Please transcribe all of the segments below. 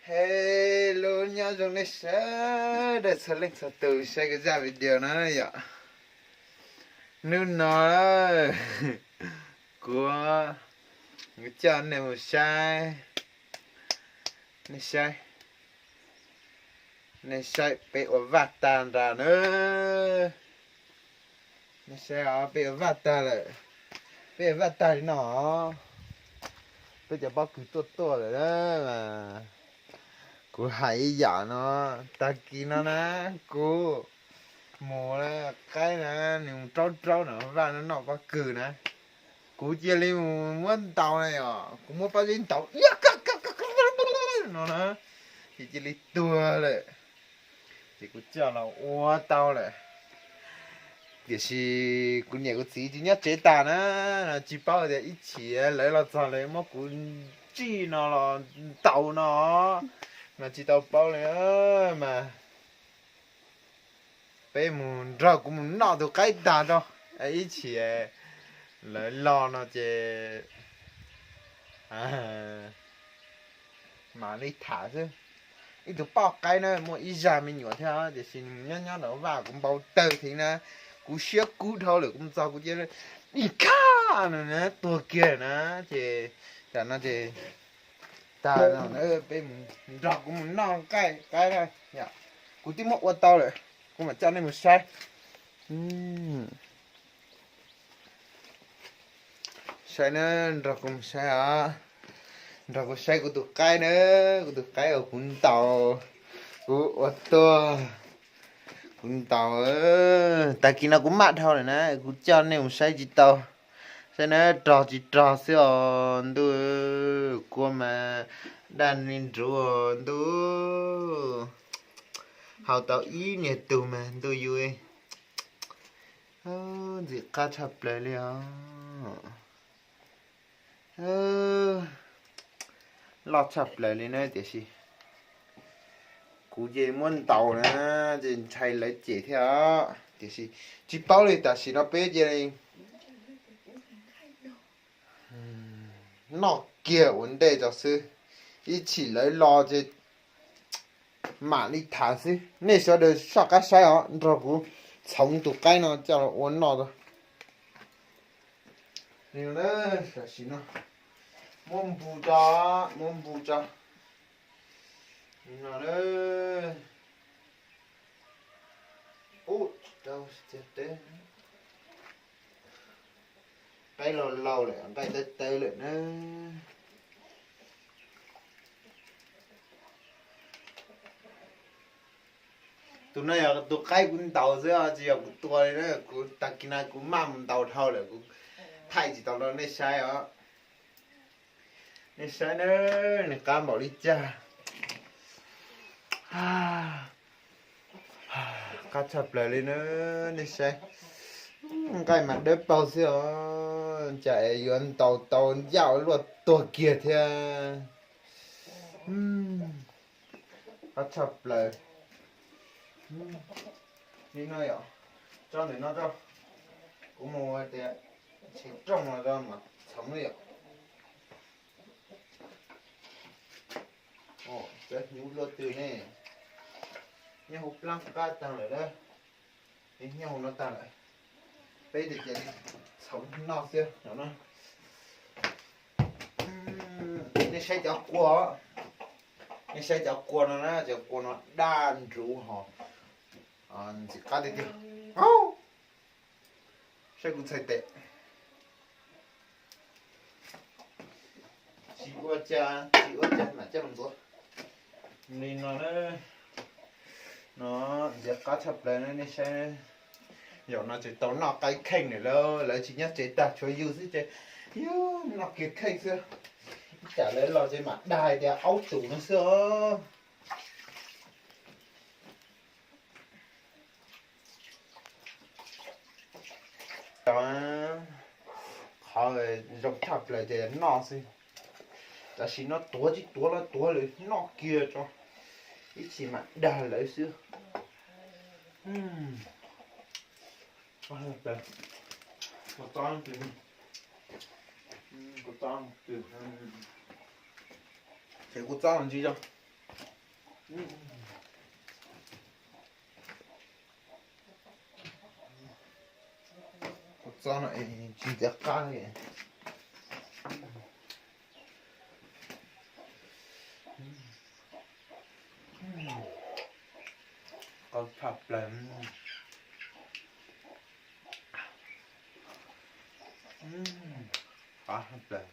Hello, nyob zoo nej sawv daws txhua leej txhua tus saib kuv zaj video no yom. Hnub no kuv, kuv coj nej mus saib, nej saib, nej saib peb ua vaj tag nrho na. Nej saib os, peb ua vaj tag lawm, peb ua vaj tag li no, peb cov pob kws tuaj tuaj lawm na. Kuv hais ib yam no, tag kis no na, kuv mus qaib na, nws mus raub raub no vaj no noj pob kws na, kuv cia li mus muab ntaus na yom, kuv muab pob zeb ntaus no na, ces cia li tuag lawm. Ces kuv coj los ua tau lawm, tiam sis kuv niam kuv txiv tsis nyob tsev tas na, no tsis paub tias ib chim lawv los txog lawv muab kuv ntsij no los ntaus no, mas tsis tau paub li mas. Peb mus nrog kuv mus noj tus qaib tag rau, ib chim lawv los no ces mam li tham xwb. Ib tug poj qaib na muaj ib zaj me nyuam thiab, tiam sis nws nyob nyob nram vaj kuv npau taws thiab na, kuv siab kub dhau lawm, kuv mus txog kuv cia li khaj no na, tuag kiag na. Ces tam no ces tag no peb nrog kuv mus noj nqaij qaib na. Kuv twb muab ua tau lawm, kuv mam coj nej mus saib. Saib na, nrog kuv mus saib os, nrog kuv saib kuv tus qaib na, kuv tus qaib uas kuv ntaus, kuv ua tuag, kuv ntaus. Tag kis no kuv maj dhau lawm na, kuv coj nej mus saib tsis tau. Saib na, rog tsis rog xwb os ntuj, kua mas daj li nruv ntuj, haus tau ib niag tug mas ntuj yus, ntxim qab tshaj plaws li os. Loj tshaj plaws li na, tiam sis kuv ces muab ntaus na, ces ntshai lawv cem thiab os, tiam sis tsis paub li, tam sim no peb cia li noj kiag ua ntej tso xwb, ib chim lawv los ces mam li tham xwb. Nej sawv daws soj qab saib os, nrog kuv txhoov tus qaib no coj los ua noj tso. Tam sim no muab npu tso, muab npu tso. No, ub, tsis tau tiag teb, qaib laus laus lawm, nqaij tawv tawv lawm na. Tus no yog tus qaib kuv ntaus xwb, tsis yog kuv tua li na. Kuv tag kis no kuv maj mus ntaus dhau lawm, kuv thaij tsis tau rau nej saib os. Nej saib na, nws qab npaum li cas. Qab tshaj plaws li na, nej saib. Nqaij mas dawb paug xwb os, cas es yuav ntaus tau ncaj ua luaj tuag kiag thiab. Qab tshaj plaws. Li no yom, tso ntawm no rau, kuv mus tias tshee rooj no rau mas txhoov li yom. Txawm hnyuv luaj twg ne, nyob hauv plab qab tag lawm, nyob hauv no tag lawm, peb cia li txhoov noj xwb no. Nej saib cov kua, nej saib cov kua no na, cov kua no daj nruv hos ntxim qab tiag tiag. Saib kuv txhais tes. Tsis ua cas, tsis ua cas mam coj mus ntxuav. Li no na, no ntxim qab tshaj plaws na, nej saib. Zaum no tseem tau noj qaib kheej lawm, lawv tsis nyob tsev tag, tshuav yus xwb ces yus noj kiag kheej xwb. Ib tsam lawv los ces mam dag hais tias aub tus no xwb os. Qhov zoo tshaj plaws ces noj xwb. Tam sim no tuav tsis tuav los tuav lawm, noj kiag tso, ib chim mam dag lawv xwb. Ces kuv txob ntsis zoo. Ua txob no es tsis ntxiv qab li. Qab tshaj plaws. Qab tshaj plaws.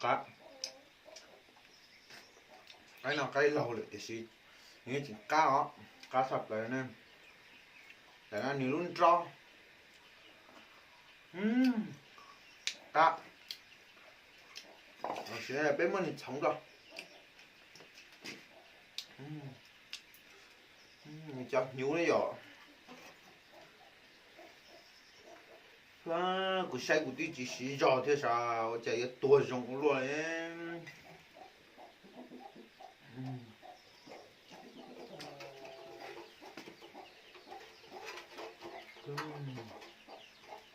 Qab. Qaib no qaib laug lawm tiam sis nws tseem qab os, qab tshaj plaws na. Tam no nws lub nrob qab. Peb muab nws txhoov rau. Nws cov hnyuv na yom. Kuv saib kuv twb tsis siv zog thiab sav, ua cas yuav tuag zoo ua luaj li.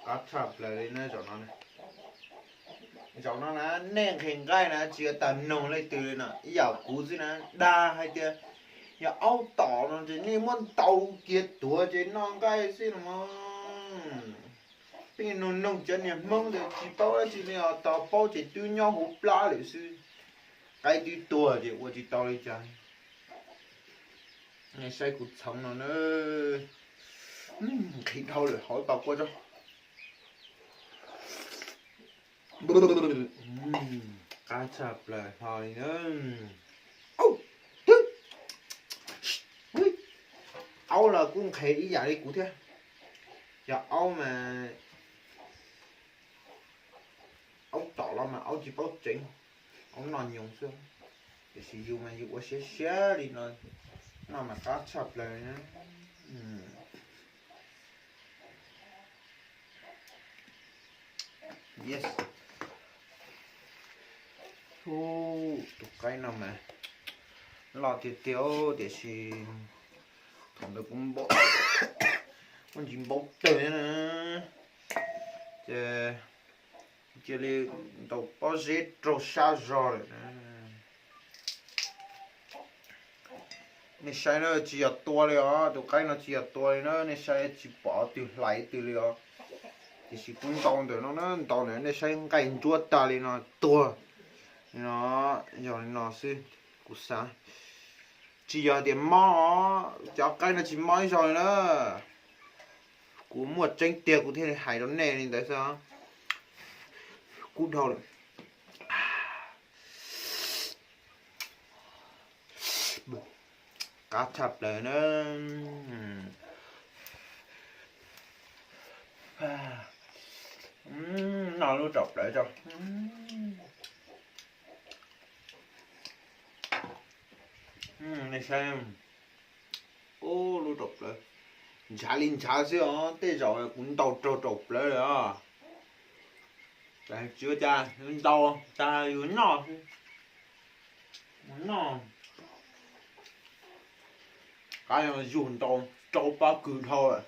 Qab tshaj plaws li na zaum no. Zaum no na nej nqhis nqaij na tsis yuav tag noog leej twg li no, ib yam kuv xwb na, dag hais tias yog aub tom no ces nej muab ntaus kiag tuag ces noj nqaij xwb no. Peb noog noog cov niag Hmoob ntawd tsis paub dab tsi li os, tos paub ces twb nyob hauv plab lawm xwb. Qaib twb tuag ces ua tsis tau li cas. Nej saib kuv txhoov no na, nqhis dhau lawm, haus ib pas kua tso. Qab tshaj plaws hlo li na. Aub los kuj nqhis ib yam li kuv thiab. Yog aub mas, aub tom los mas aub tsis paub tseev, aub noj nyoos xwb. Tiam sis yus mas yus ua siab siab li no, noj mas qab tshaj plaws na. Yes. Tus qaib no mas loj tiag tiag tiam sis thaum ntawd kuv npau, kuv ntsis npau tawg na, ces cia li ntaus pob zeb raug sab zog lawm na. Nej saib na, tsis yog tua li os, tus qaib no tsis yog tua li na, nej saib tsis pom twg hlais twg li os. Tiam sis kuv ntaus ntawm no na, ntaus ntawm nej saib nqaij ntsuab tag li no tuag. No, yog li no xwb, kuv xav. Tsis yog tias mob, cov qaib no tsis mob ib zaug li na. Kuv muaj tseeb tiag kuv thiaj li hais rau nej li ntawd xwb. Kub dhau lawm. Qab tshaj plaws na. Noj lub raum plawv tso. Nej saib, ub, lub raum plawv ntshav li ntshav xwb os, tej zaum kuv ntaus raug raum plawv lawm os. Tsis ua cas, yus ntaus tas yus noj, noj. Qab no yus ntaus rau pob kws dhau lawm.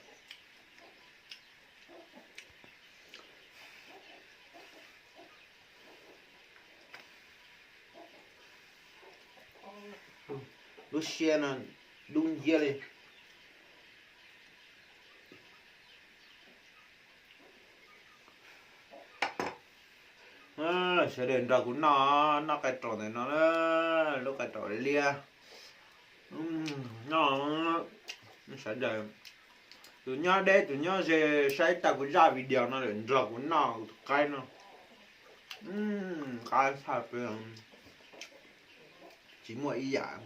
Lub siab no dub nciab li. Sawv daws nrog kuv noj, noj qe raum ntawm no, lub qe raum liab. Noj, sawv daws, tus nyob deb tus nyob ze saib tag kuv zaj video no lawm nrog kuv noj tus qaib no. Qab tshaj plaws, tsis muaj ib yam.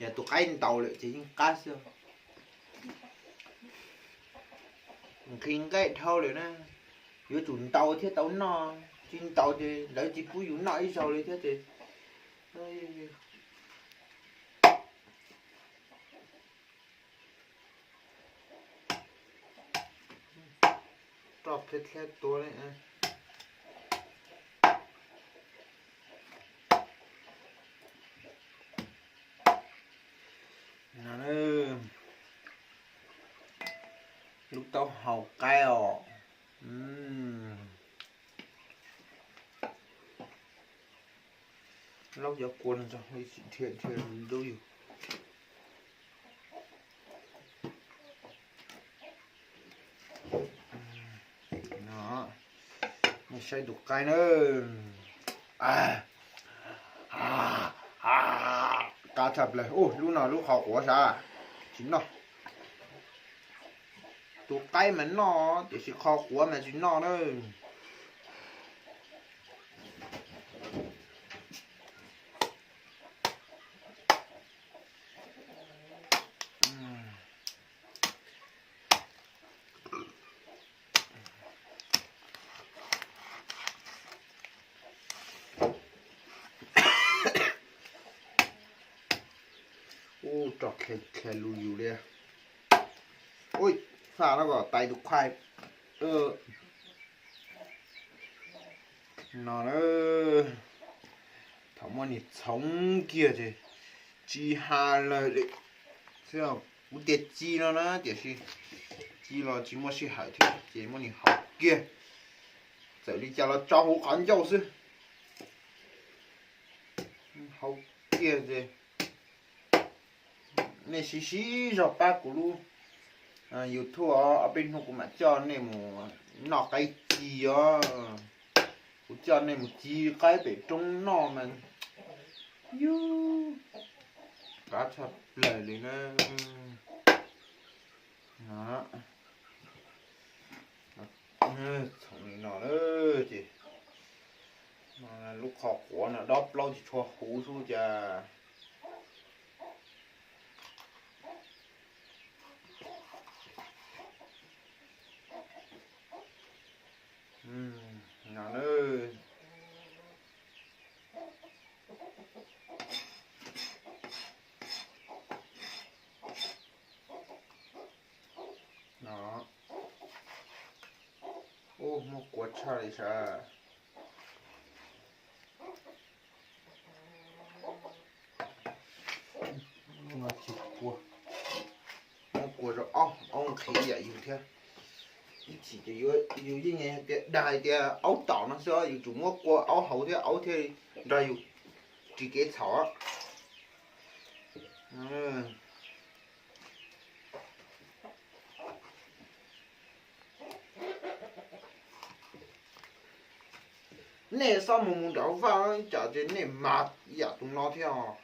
Yog tus qaib ntaus lawm ces yeej qab xwb. Nqhis nqaij dhau lawm na, yuav tsum ntaus thiaj tau noj, tsis ntaus ces lawv tsis pub yus noj ib zaug li thiab ces. Roj thiab tua li. Lub taub hau qaib os. Laub cov kua no tso, dhia dhia lub yug. No, nej saib tus qaib na. Qab tshaj plaws. Ua lub no lub qhov quav sav, tsis noj. Tus qaib mas noj tiam sis qhov quav mas tsis noj na. Ub, rog khiav khiav lus yus li. Ub, faj no kom tais tus qhaib no na. Thaum muab nws txhoov kiag ces tsis hais lawm li. Xwb, kuv tias ci no na tiam sis ci los tsis muaj sij hawm thiab ces muab nws hau kiag. Txawm li cas los tso hauv qhov ncauj xwb. Hau kiag ces nej siv siv zog pab kuv lub YouTube os, ob peb hnub kuv mam coj nej mus noj qaib ci os. Kuv coj nej mus ci qaib pem roob noj mas yus qab tshaj plaws li na. Txhoov li no ces lub qhov quav no dob plaub tsis tshua huv xwb cas. No na. No. Ub, muab kua tshaj li sav. Tsis kua, muab kua rau aub, aub nqhis ib yam yus thiab. Ib chim ces yus yeej tias dag hais tias aub tom no xwb, yus tsum muab kua aub hauv thiab aub thiaj nrog yus ris kev txhaum. Nej xob mus mus nram vaj tsam ces nej mas ib yam tus no thiab os.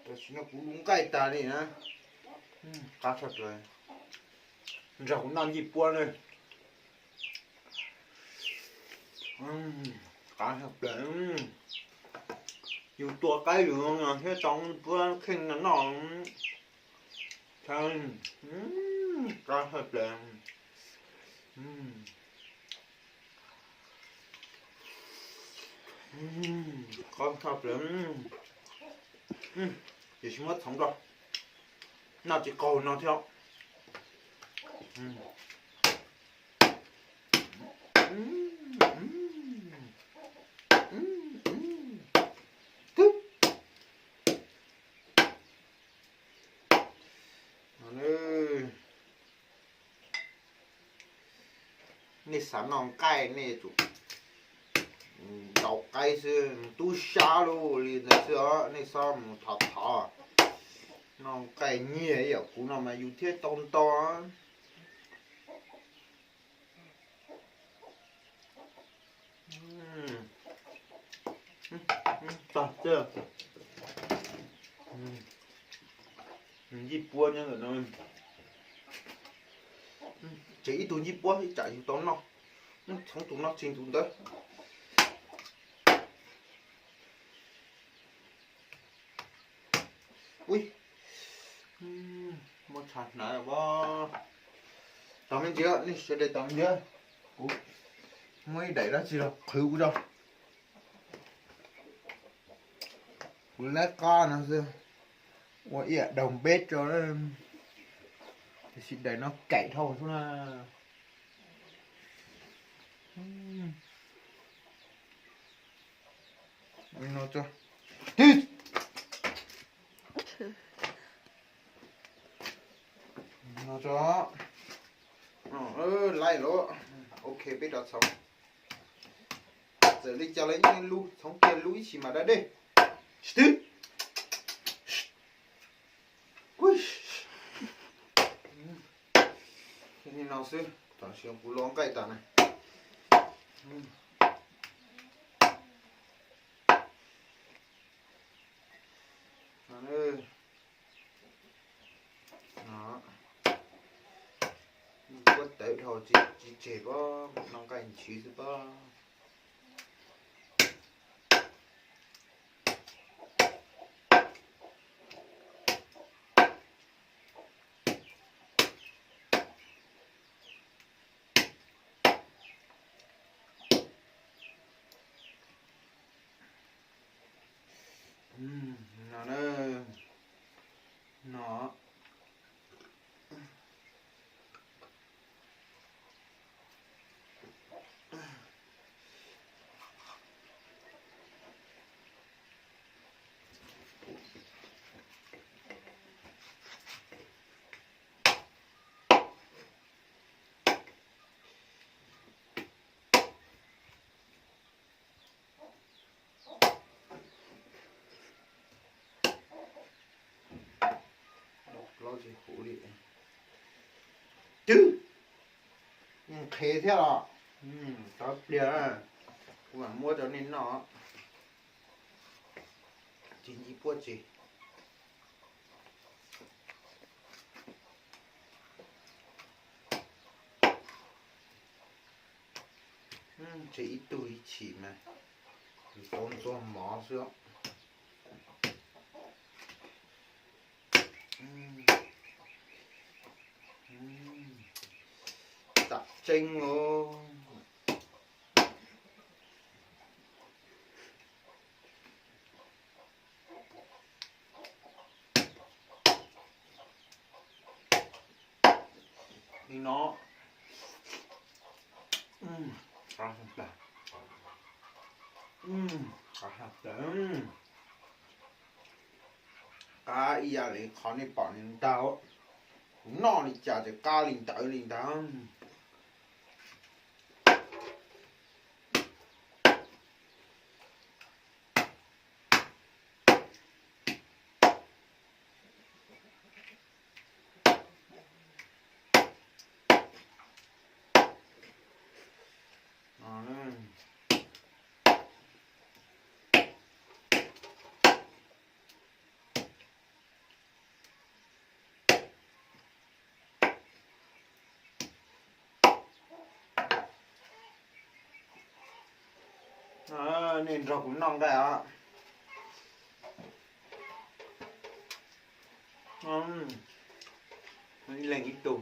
Tam sim no kuv lub nqaij tas li na. Qab tshaj plaws. Nrog kuv noj ncej puab na. Qab tshaj plaws. Yus tua qaib yus thiab tau ncej puab kheej no noj. Qab tshaj plaws. Qab tshaj plaws. Ces tsis muab txhoov rau, noj tsis qaug no thiab. Nej xav noj nqaij nej tsum ntaus qaib xwb, tub sab luj li ntawd xwb os, nej xob mus thov thov. Noj nqaij nyiag ib yam kuv no mas yus thiaj tau nto. Tag, ncej puab nyob ntawm no. Tseem ib tug ncej puab ib tsam yus tau noj. Txhoov tus no tseg tus ntawd. Ui, muab tshav hnav os. Tos me ntsis, nej sawv daws tos me ntsis, kuv muab ib daim dab tsi los qhwv kuv tso. Kuv lab qab no xwb, ua ib yam daus npeb tso, tiam sis daim no kaim dhau xwb na. No tso. Twb Tso, laij los, ok, peb rov txhoov. Txawm li cas los yeej lub txhoov kiag lub ib chim mas da dej. Tsis twb. Li no xwb, tam sim kuv los nqaij tas na. Kuab tawv dhau tsis tseg pob, no nqaij ntshiv xwb pob. No na, no. Plaub tsis huv li. Twb, nqhis thiab los, tov pliag, kuv mam muab rau nej noj. Tsis nci puab tsis. Tsis ib tug ib chim mas, tau ntxuag mov xwb. Tam tseeb os. Li no. Qab ib yam li qhov nej pom li ntag. Kuv noj li cas ces qab li ntawd li ntag. Nej nrog kuv noj nqaij os. Ib leeg ib tug.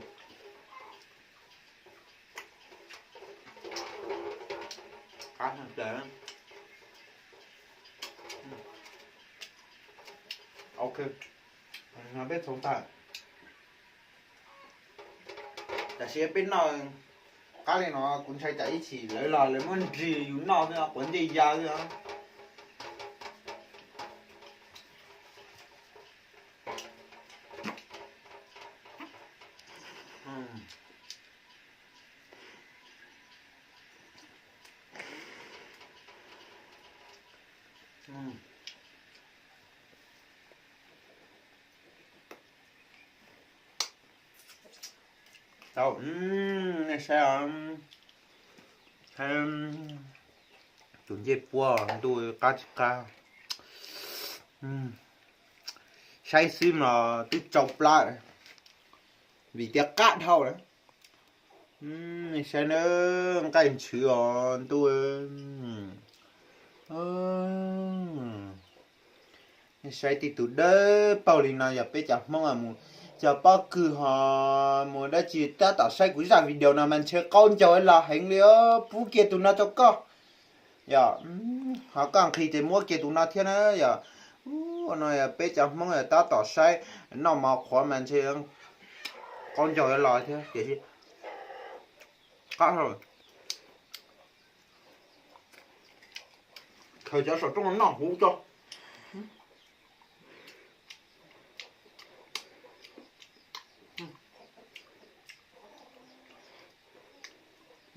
Qab tshaj plaws. Ok, no peb txhoov tag. Tam sim peb noj qab li no kuv ntshai tsam ib chim lawv los lawv muab nrig yus noj xwb, quav ncej ya xwb os. Tau, nej saib os, saib tus ncej puab ntuj qab tsis qab. Saib xwb mas twb tsau plab vim tias qab dhau lawm. Nej saib na, nqaij ntshwv os ntuj. Nej saib tej tus dawb paug li no yog peb cov Hmoob mus cog pob kws ho mus dab tsi tab tom saib kuv zaj video no mas ntshe qaub ncaug los heev li os. Pub kiag tus no rau koj, yog ho koj nqhis ces muab kiag tus no thiab na. Yog ua no yog peb cov Hmoob yog tab tom saib noj mov qhuav mas ntshe qaub ncaug los thiab tiam sis qab khaws cov saum rooj noj huv tso.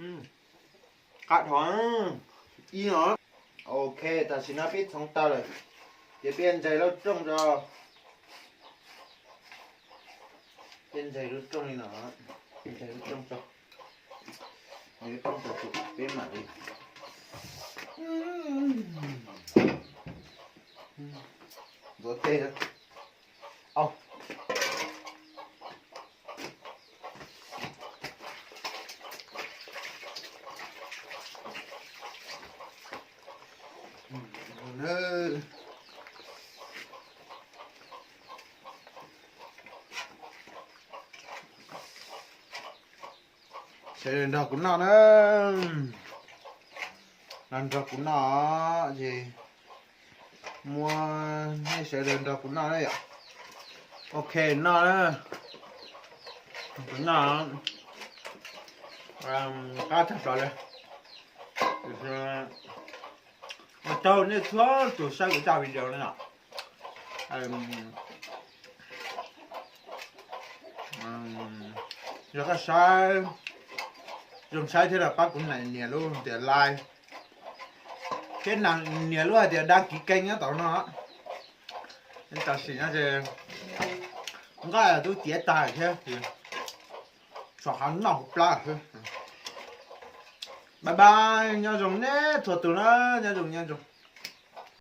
Qab dhau ib no. Ok, tam sim no peb txhoov tau lawm, ces peb ntxais lub rooj tso. Peb ntxais lub rooj li no, ntxais lub rooj tso, ntxais lub rooj tso, peb mam li ntxuav teg. Sawv daws nrog kuv noj na, nrog kuv noj ces muab nej sawv daws nrog kuv noj na yom. Ok, noj na, kuv noj qab tag plaws li. Ua tsaug nej txhua tus saib kuv zaj video no. Yog koj saib zoo saib thiab los pab kuv nias lub hais tias like thiab nias lub hais tias đăng ký kênh nyob tod no. Tam sim no ces nqaij twb tiav tag thiab, tso hav noj hauv plab xwb. Bye bye, nyob zoo nej txhua tus na, nyob zoo, nyob zoo.